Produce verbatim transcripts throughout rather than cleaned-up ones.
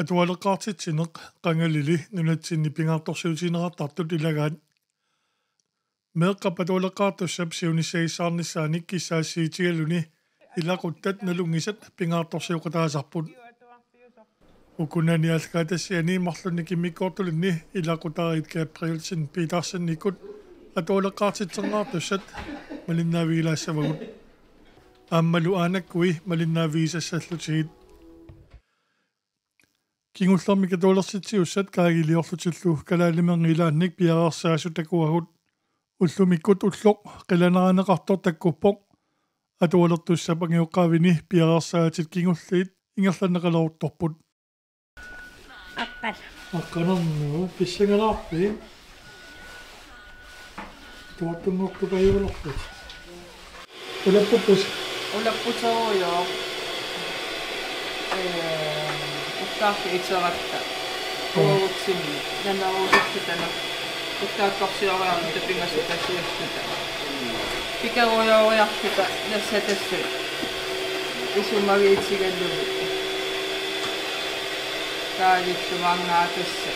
Atualeqqaartitsineq qangalili nunatsinni pingaartorsiutigineqartartut ilagaat. Meeqqap atualeqqaartussap siunissagissaarnissaanik kissaassiitigaluni ilaquttat nalunngisat pingaartorsioqataasarput. Ukunani Aallakaatassiani marlunnik immikkoortulinni ilaqutariit Gabrielsen Petersenikkut atualeqqaartitsingaartussat malinnaavigilaassavarput. Aammalu aanakkui malinnaavigisassallutigit. Kingullermik atualersitsiussat kaagiliorlutillu kalaalimerngit ilaannik piareersaasut takuagut. Ullumikkut ulloq qilanaarineqartoq takkuppoq. Atualertussap angajoqqaavini piareersaatit kingulliit ingerlanneqaleruttorput. Aqqal. Aqqanernu pissangalaarpi. Tuartunngortupajuulerput. Ulappuppus. Ulapputerujoq. Ee, ukkaarli iteratta. Mm. Uagutsinni. Naneruusulluta. Ukkaakkorsioriarluta pingasut tasiulluta. Pikerujooriarluta nassatassat. Isumagiitigalugit. Taalillumaangaatassa.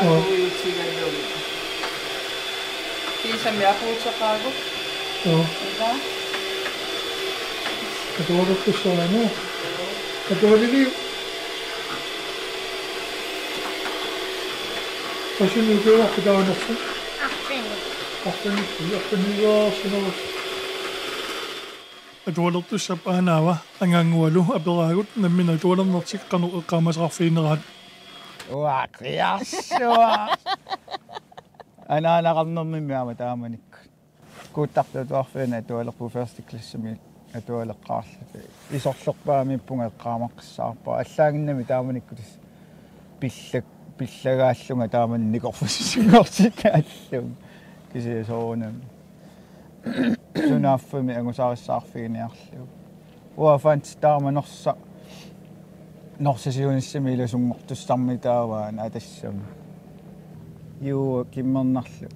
Joo. Akuujuutigalugit. Kiisami akuuteqaagut. Joo. Ila. Atualertussaanut. Atualili. Qassinni ukiuarput taanersu. Arfinik. Arfinik, arfinik ukiuarsinerus. Atualertussap aanaava Angaanngualu aperaagut nammineq atualernertik qanoq eqqaamasaqarfigineraat. Uaqiarsua. Anaanaqarnermimmi aamma taamanikkut. Kuuttartut atuarfianni atualerpugut første klassimi atualeqqaarluta. Isorlerpaamiippunga eqqaamaqqissaarpara. Allaannginnami taamanikkut pillak-, pillagaallunga taamani nikorfussinngortitaallunga. Kisianni soorunami. Sunaaffami angusarissaarfiginiarlugu. Uanga Fansi taama Norsaq, Norsaq siunissami ilasunngortussarmi taavaana atassami. Juu, kimmernarlu.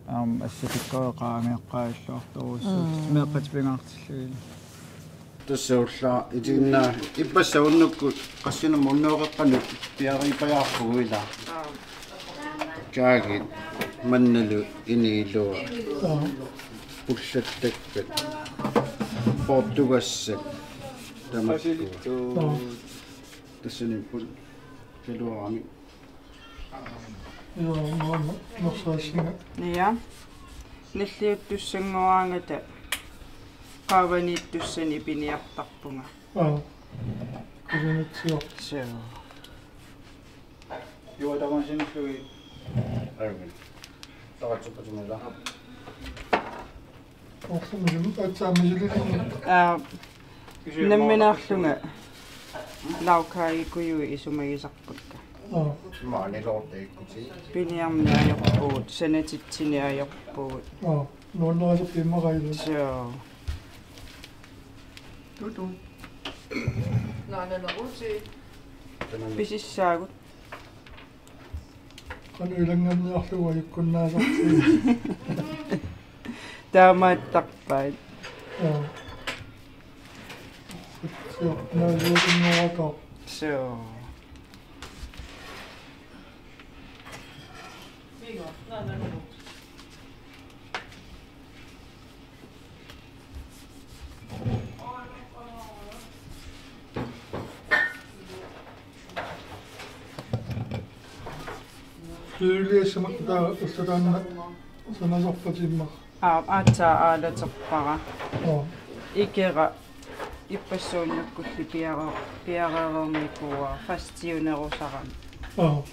Aamma assatikkagut qaangeeqqajalluartorujussuulluni. Mm. Meeqqat pingaartillugit. Tassa ullaaq itiginnaa ippassaq unnukkut qassinama unnueqeqqanut piariipajaarpugut ilaa. Kaagit mannalu iniilua. Aa. Pullattakkat. Portugassat. Tamakku. Aa. Tassaniipput kaluarami. Joo, maanna norsaassiga. Ja. Nalliuttussanngoraangata qaavaniittussani piniartarpunga. Aa. Kusanitsioq. Suu. Joo, tamanna sinullugu. Arvin. Taratsuppatungala. Orsumisum atsaammi silillugu. Aa, nammineerlunga Laukaiukkut isumagisarpakka. Aa. Maaniloortaikkuti. Piniarneq ajorpugut, sanatitsineq ajorpugut. Aa, nuannarilerput immaqa ilaa. Suu. Tutut. Naananerusi. Pisissaagut. Qanoq ilannganniarlugu ajukkunnaasarsi. Taamaattarpaat. Joo. Joo, naajuutinngoratoq. Suu. Juliussimaqtaa ussataanna sanasorpatimmar. Aa, aatsaat aalaterpara. Oo. Ikera ippassuunnukkulli piare-, piareernikuuara fastiunerusarami. Oo.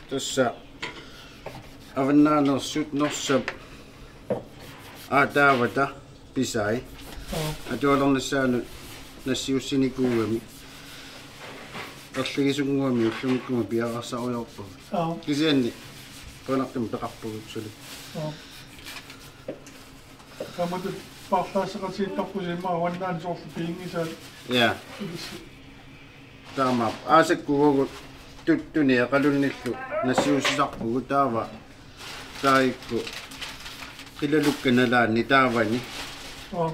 Tassa avannaaneersut Norsap aataavata pisai. Aa. Atualernissaanut nassiussinikuugami. Erligisunnguamik ullumikkut piareersarujoorpagut. Aa. Kisianni qujanartumik peqarpugut suli. Aa. Taamatut paarlaasseqatigiittarpusi immaqa avannaaneq soorlu piginngisaat. Ja. Ilissi. Taamaappoq. Aasakkut uagut tuttunik eqalunnillu nassiussisarpugut taava. Taakku. Qilalukkat nalaanni taavani. Aa.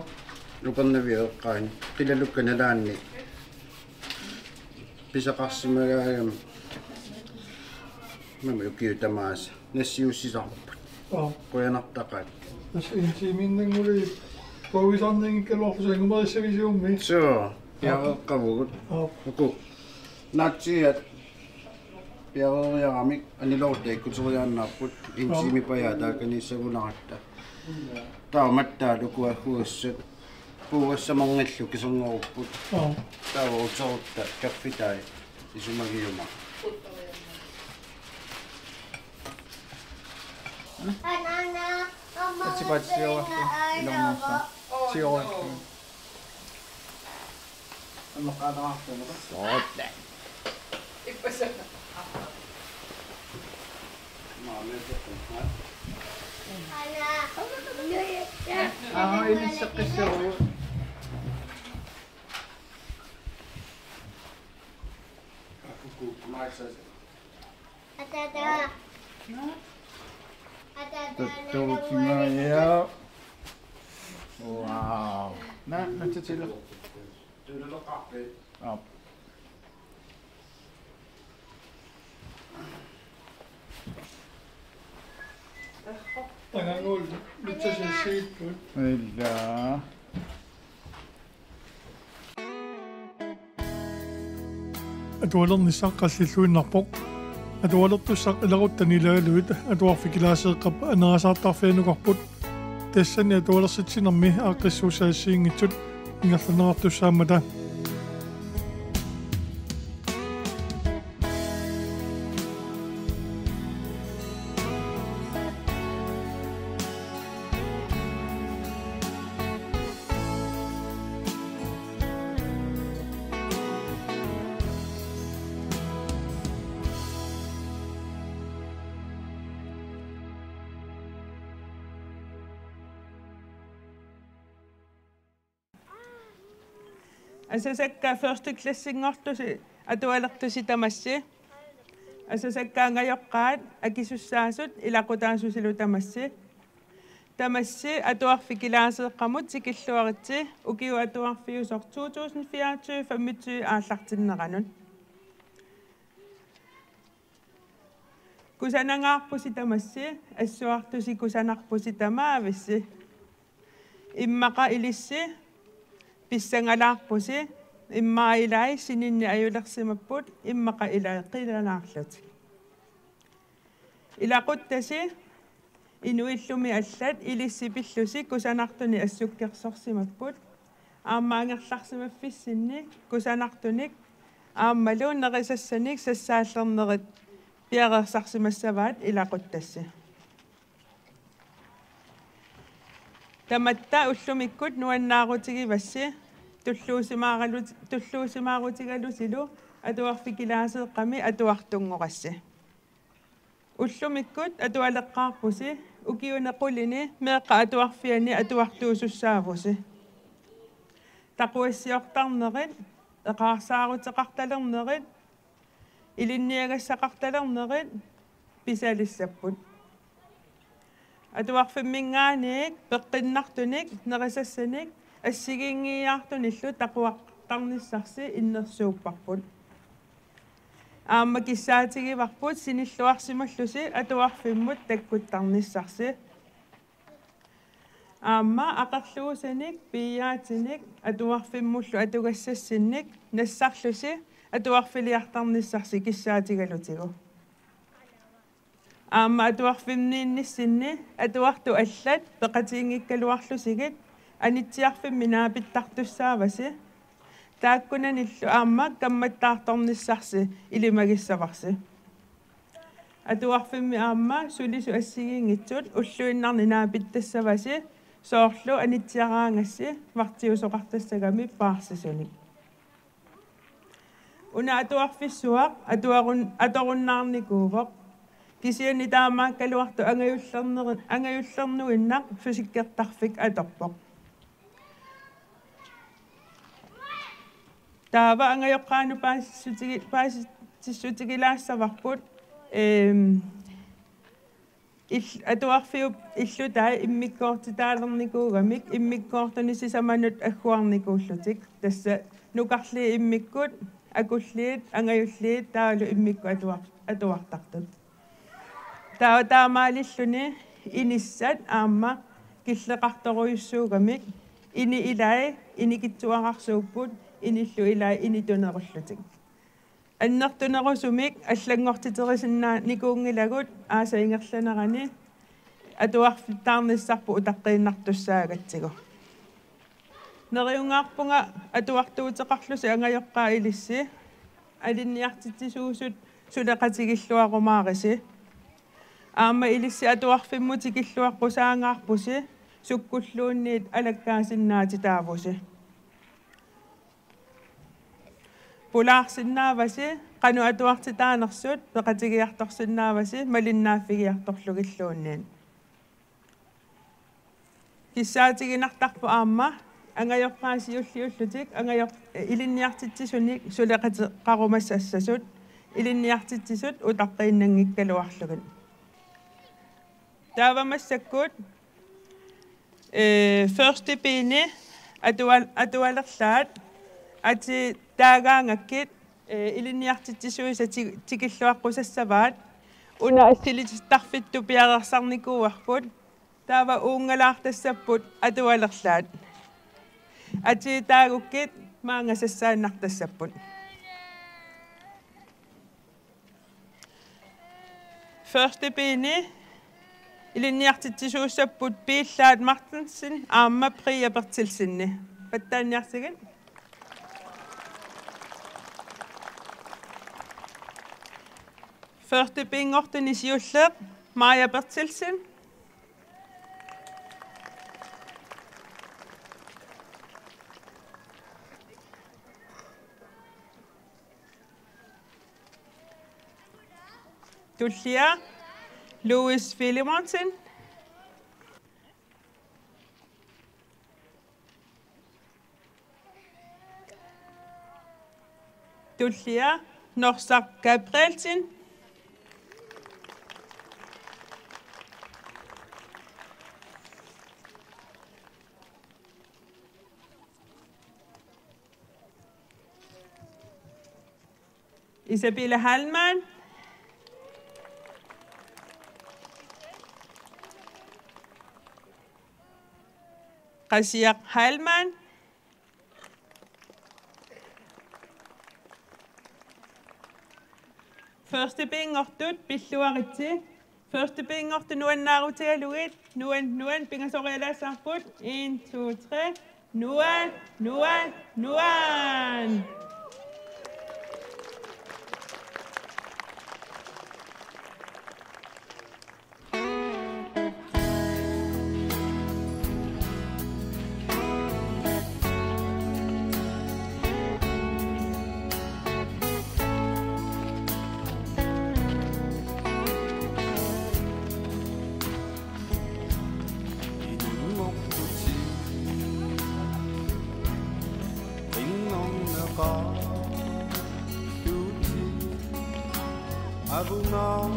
Upernavik eqqaani. Qilalukkat nalaanni. Pisaqarsimagaangami. Mami ukiut tamaasa. Nassiussisarput. Aa. Qujanartaqaat. Tassa en time-innannguli tuavisarnanngikkaluarlusi angumerisavissiummi. Suu. Piareeqqavugut. Aa. Uku. Naatsiiat. Piareeriaramik aniloorta ikkuteriaannaapput. En time-p aja taakaniissagunaratta. Taamattaat uku agguassat puugassamanngillat kiserngorupput. Aa. Taava uterutta kaffitai isumagiuma. Atipaatsiuartu ilornarsa. Siuartu. Soorlu. Aa, inisseqqisserugut. Atata. Atata. Tuttuutima, ja. Wow. Naa, natsatila. Aap. Takanguul mitsasilsiipput. Ila. Atualernissaq qallilluinnarpoq. Atualertussaq ilaquttani ilagaluit Atuarfik Kilaaseeqqap anerasaartarfianukarput. Tassani atualersitsinermi aaqqissuussat assigiinngitsut ingerlanneqartussaammata. Asasakka første klassinngortusi atualertusi tamassi. Asasakka angajoqqaat akisussaasut ilaqutaasusilu tamassi. Tamassi Atuarfik Kilaaseeqqamut tikilluaritsi ukiut atuarfiusoq to tusind fireogtyve femogtyve aallartinneranut. Kusanangaarpusi tamassi, assuartusi kusanarpusi tamaavissi. Immaqa ilissi pissangalaarpusi, immaqa ilai sininni ajulersimapput, immaqa ilai qilanaarlutik. Ilaquttasi inuillumi allat ilissi pillusi kusanartunik assukkersorsimapput, aamma angerlarsimaffissinni kusanartunik aammalu nerisassanik sassaallernerit piareersarsimassavaat ilaquttasi. Tamatta ullumikkut nuannaarutigivassi tulluusimaaralu-, tulluusimaarutigalutilu Atuarfik Kilaaseeqqami atuartunngorassi. Ullumikkut atualeqqaarpusi ukiuni qulini meeqqat atuarfianni atuartuusussaavusi. Taquassiortarnerit, eqaarsaaruteqartalernerit, ilinniagassaqartalernerit pisalissapput. Atuarfimminngaanniit peqqinnartunik, nerisassanik assigiinngiiaartunillu taquartarnissarsi innersuupparput. Aamma kissaatigivarput sinilluarsimallusi atuarfimmut takkuttarnissarsi. Aamma aqerluusanik, piiaatinik, atuarfimmullu atugassassinnik nassarlusi atuarfiliartarnissarsi kissaatigalutigu. Aamma atuarfimmiinnissinni atuartut allat peqatiginngikkaluarlusigit anitsiarfimmi naapittartussaavasi. Taakkunanillu aamma kammattaartornissarsi ilimagissavarsi. Atuarfimmi aamma sulisut assigiinngitsut ulluinnarni naapittassavasi, soorlu anitsiaraangassi vartiusoqartassagami paarsisunik. Una atuarfissuaq atuarun-, atorunnaarnikuuvoq. Kisianni taamaakkaluartoq angajullerneri-, angajullernuinnaq susikkertarfik atorpoq. Taava angajoqqaanut paasissutigi-, paasissutigilaassavarput, eem, Il-, atuarfiup illutai immikkoortitaalernikuugamik immikkoortuni sisamanut agguarnikuullutik. Tassa nukarliit immikkut, akulliit, angajulliit taavalu immikkut atuar-, atuartartut. Taava taamaalilluni inissat aamma killeqartorujussuugamik, ini ilai inikitsuararsuupput, inillu ilai initunerullutik. Annertunerusumik allanngortiterisinnaa-, nikuunngilagut aasap ingerlanerani atuarfittaarnissarput utaqqiinnartussaagatsigu. Neriungaarpunga atuartuuteqarlusi angajoqqaat ilissi, alinniartitsisuusut suleqatigilluarumaarisi. Aamma ilissi atuarfimmut tikilluaqqusaangaarpusi sukkulluunniit alakkaasinnaatitaavusi. Pulaarsinnaavasi qanoq atuartitaanersut, peqatigiartorsinnaavasi malinnaaffigiartorlugilluunniit. Kissaatiginartarpoq aamma angajoqqaat siulliullutik angajoq-, ilinniartitsisunik suleqateqarumassassasut, ilinniartitsisut utaqqiinnanngikkaluarlugit. Taava massakkut, eh, første B-ni atual-, atualerlaat, atit taagaangakkit, eh, ilinniartitsisuisa ti-, tikilluaqqusassavaat, una assilitisittarfittut piareersarnikuuarput, taava uunngallaartassapput atualerlaat. Atit taagukkit maanga sassaannartassapput. Første B-ni ilinniartitsisuussapput Piillaat Martinsen aamma Priya Berthelsenni. Pattaaniarsigit. Første B-nngortuni siulleq Maja Berthelsen. Tullia Louis Filemonsen. Tullia Norsaq Gabrielsen. Isabella Heilmann. Qasiaq Heilmann. Første B-nngortut pilluaritsi. Første B-nngortut nuannaarutigalugit. Nuan, nuan, pingasorialaassavarput. En, to, tre. Nuan, nuan, nuan. Avunga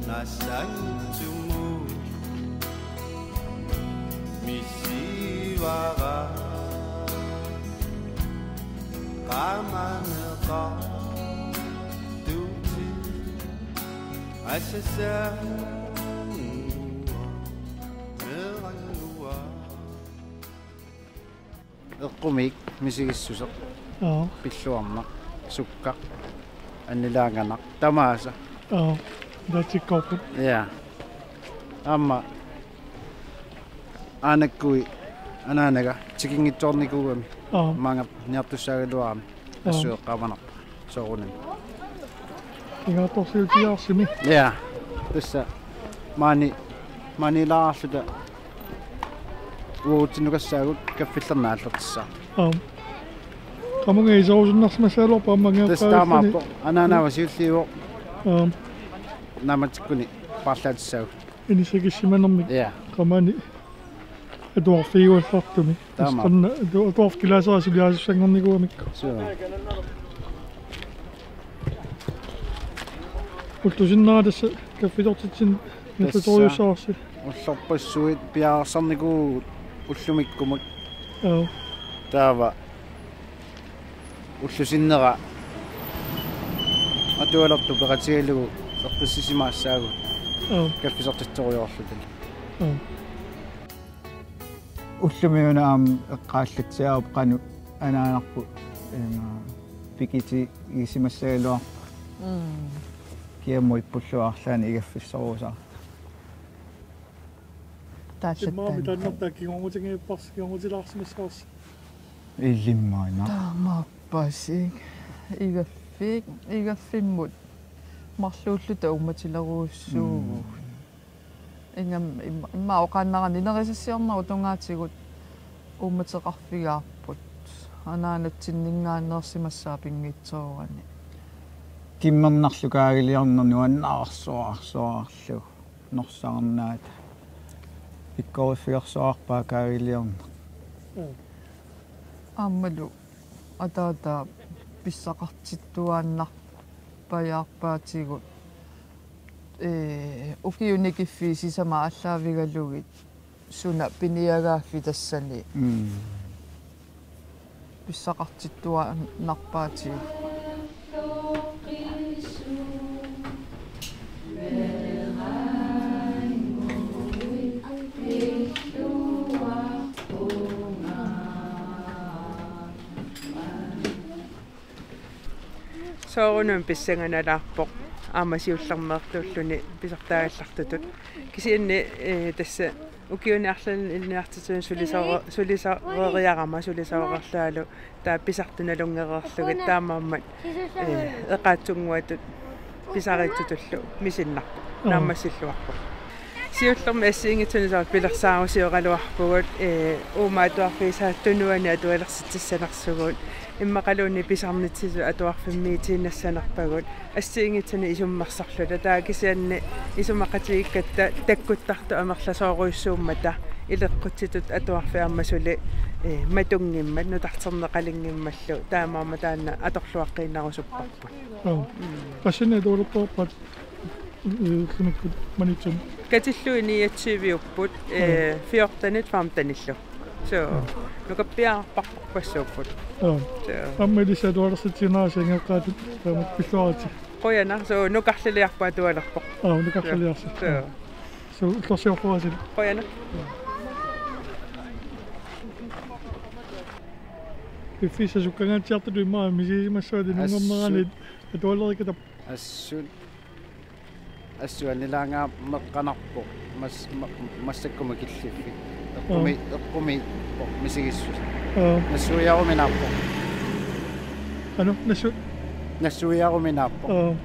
nassantumu misivara qamaneqa tuti asasa. Eqqumiik misigissuseq. Joo. Pilluarneq, sukkaq, annilaanganaq, tamaasa. Joo. Taatsikkoorput. Ja. Aamma aanakkui anaanaga tikinngitsoornikuugami. Joo. Maanga niartussaagaluarami. Joo. Assut eqqaamanarpoq. Soorunami. Ingaattorsiutigiarsimmi. Ja. Tassa maani, maaniilaarluta uagutsinnut kassaagut kaffillerneq aallartissaaq. Aap. Qamunga iserusunnersimassagaluarpoq aamma. Tassa taamaappoq. Anaanaava siulliuvoq. Aap. Naammatsikkuni paarlaatissaagut. Inissakissimanermik. Ja. Qamani. Atuarfigiuallaartumi. Taama. Tassa qanoq atu-, atuarfik kilaasera suliarissanngornikuugamikku. Suu. Ullup sinnera tassa Kaffisortitsinni nallutorujussuarsi. Ullorpassuit piareersarnikuuvugut ullumikkumut. Joo. Taava ullup sinnera atualertut peqatigalugu eqqissisimaassaagut. Joo. Kaffisortitsorujoorluta. Joo. Ullumi una aamma eqqaallatsiaavoq qanoq anaanarput ima pikitigisimassagaluarpat. Mm. Kiammuippullu arlaannik igaffissorusartoq. Taallattaan. Immaqa taannartaa kingornutigiipparsi, kingornutilaarsimassavarsi. Illimmaana. Taamaappassuk. Igaffik, igaffimmut marluulluta uummatilerujussuuvugut. Mm. Ingammik imma, imma oqaannarani nerisassiornerup tungaatigut uummateqarfigaarput. Anaanatsinninngaanneersimassaaq pinngitsoorani. Timmernarlu kaagiliorneq nuannaarsuarsuarlu norsarnaata. Pikkoriffigersuarpaa kaagiliorneq. Mm. Aammalu ataataa pissaqartittuaannarpajaarpaatigut. Ee, ukiut nikiffiit sisamat aallaavigalugit suna piniagaaffik tassani. Mm. Pissaqartittuaannarpaatigut. Soorunami pissanganalaarpoq aamma siullermeertuulluni pisartaagallartutut. Kisianni, eh, tassa ukiuni arlaanni ilinniartitsisuni sulisore-, sulisoreeriarama sulisoreerlaalu taava pisartut nalunngereerlugit taamaammat, eh, eqaatsunnguatut pisariitsutullu misinnarpoq. Joo. Naammassilluarpoq. Siullermik assigiinngitsunik soorlu pilersaarusioraluarpugut, ee, uuma atuarfiisa tunuani atualersitsissanersugut, immaqaluunniit pisarnitsisut atuarfimmiitiinnassanerpagut, assigiinngitsunik isummersorluta. Taava kisianni isumaqatigiikkatta takkuttartut amerlasoorujussuummata ileqqutsitut atuarfik aamma suli, ee, matunngimmat, nutarterneqalinngimmallu, taamaammat taanna atorluaqqiinnarusupparput. Joo. Mm. Qassinik atualertorpat? Ullumikkut Maniitsumi. Katillugit niogtyviupput, mm, eh, fjortenit femtenillu. Så, mm, nukappiarpassuupput. Joo. Så. Aamma ilissi atualersitsiinnarisi angajoqqaatut taamatut pilluaritsi. Qujanaq, så nukarliliarpoq atualerpoq. Aa, nukarliliarsi. Så. Så, ullorsiorluarisi. Qujanaq. Piffissaq sukkangaatsiartutut immaqa misigisimassavat. Assut. Inunngorneranit atualeriikkatta. Assut. Assut annilaangaammat meqqanarpoq mas-, ma-, massakkut makilliffik. Eqqumi-, joo, eqqumiippoq misigissuseq. Joo. Nassuiaruminaappoq. Qanoq, nassu-? Nassuiaruminaappoq. Joo.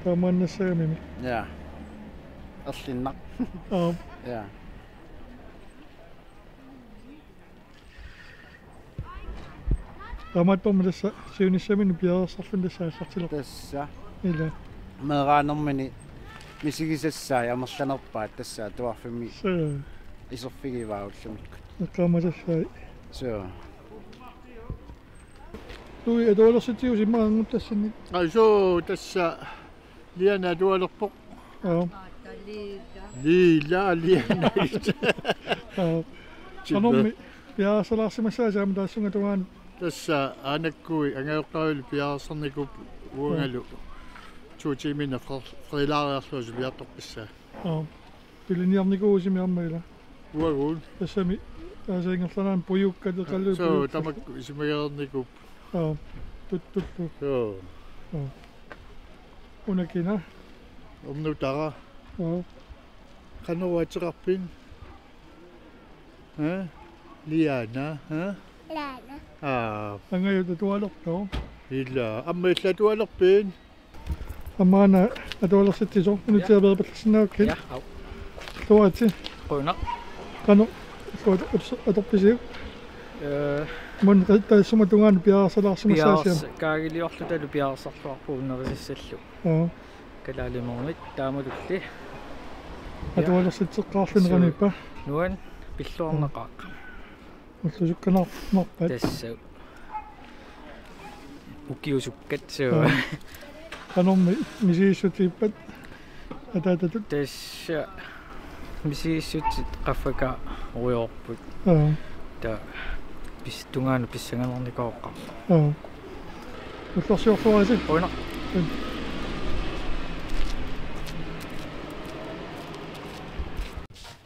Taamaannassagamimi. Ja. Erlinnaq. Joo. Ja. Taamaattormi tassa siunissaminnut piareersarluni tassa aallartilerpoq. Tassa. Ila. Meeraanermini misigisassai amerlanerpaat tassa atuarfimmi. Så. Iserfigivaat ullumikkut. Eqqaamasassai. Så. Tui atualersitsiusi immaqa angut tassannik. Ai, så tassa Liana atualerpoq. Joo. Liila, Liana. Joo. Qanormi piareersalaarsimassaasi aamma taassunga tungaanut? Tassa aanakkui angajoqqaavillu piareersarnikuupput uangalu. Joo. To tiimiinnaq fre-, freelaariarlunga suliartorpassaa. Joo. Pilinniarnikuuvusi aamma ila? Uagut. Tassami aasaq ingerlanerani pujuukkat eqallu. Soo, pujuukkat. Tamakku isumagereernikuupput. Joo, tuttullu. Joo. Joo. Una kina? Ernutara. Joo. Qanoq ateqarpit? Ha? Liana, ha? Liana. Aa. Angajut atualertoq? Ila, aamma illit atualerpit? Aamma una atualersitsisoq, unitsia peerpallassinnaavakkit. Ja, au. Illuaritsi. Qujanaq. Qanoq, illuat ator-, atorpisiuk? Eh. Mun qi-, taassuma tungaanut piareersalaarsimassaasiam? Piareers-, kaagiliorlutalu piareersarluarpugut nerisassallu. Joo. Kalaallit Nunaanni taamatulli. Ja. Atualersitseqqaarluni. Suu. Qaniippa? Nuann' pilluarnaqaaq. Ullut sukkanerpaat. Tassa. Ukiut sukkat, suu. Joo. Qanormi misigissutigippit? Ataatatut. Tassa misigissutsit qaffakaarujoorput. Aa. Taava pis-, tungaanut pissanganarnikooqarpoq. Aa. Ullorsiorluarisi. Qujanaq.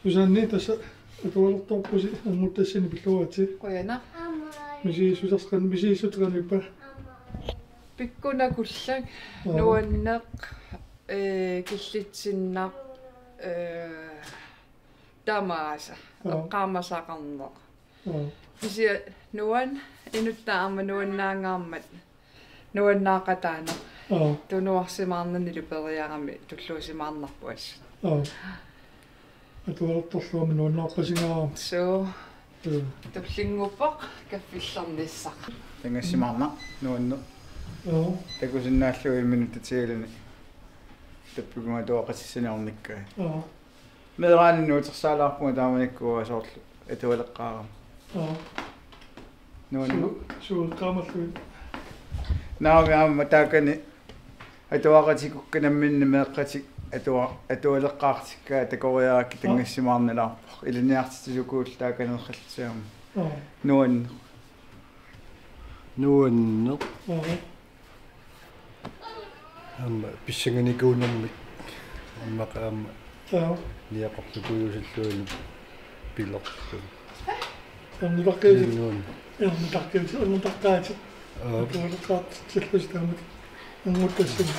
Susanne, tassa atualertorpusi, anguttassani pilluaritsi. Qujanaq. Misigissuteqan-, misigissutsit qanoq ippa? Pikkunakullak, aa, nuanneq, ee, killitsinnaq, ee, tamaasa, aa, eqqaamasaqarneq. Aa. Kisianni nuann-, inuttaa aamma nuannaangaarmat nuannaaqataaneq. Aa. Tunuarsimaarnanilu periarami tulluusimaarnarpoq assut. Aa. Atualertorluarmi nuannaarpasingaarami. Suu. Suu. Tullinnguuppoq kaffillernissaq. Tanngassimaarnaq nuanneq. Aa. Takusinnaallugu imminut tatigaluni. Tappikuma atuaqatissani ornikkaa. Aa. Meeraanni nuutersaalaarpunga taamanikkut soorlu atualeqqaarama. Aa. Nuanneq. Suu, suu, eqqaamallugit. Naamik, aamma taakani atuaqatikukka namminneq meeqqatik atua-, atualeqqaartikkaat takoriarakkit, aa, tanngassimaarnalaarpoq. Ilinniartitsisukuullu taakaniiqqallutik aamma. Aa. Nuanneq. Nuanneq. Aa. Aamma pissanganikuunermik. Aamma, aamma. Aa. Niaqortukujuusulluunniit pilerlugu. Ernutaqqiutit. Nuanneq. Ernutaqqiutit, ernutaqqaatit. Aa. Atualeqqaartillusi taamak. Anguttassani.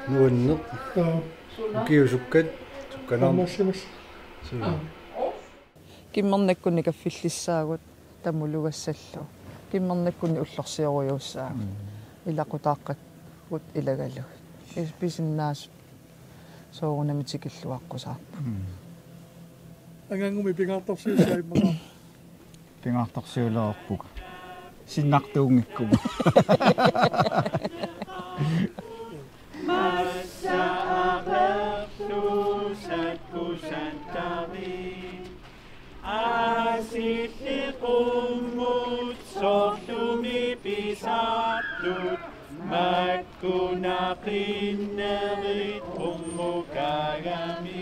Nuanneq. Aa. Ukiut sukkat, sukkanarn-. Aamma assimas. Suu. Aa. Kimmernakkunni kaffillissaagut tamulugassallu. Kimmernakkunni ullorsiorujussuussaagut. Mm. Ilaqutaaqqagut ilagalugit. Is-, pisinnaasut soorunami tikilluaqqusaapput. Mm. Anganngummi pingaartorsiussaammata. Pingaartorsiulerpugut. Sinnartuunngikkugut. Massa aperlusat kusantarit. Asillit qummut soorlumi pisartut, makkunaqinnerit qummukaagami.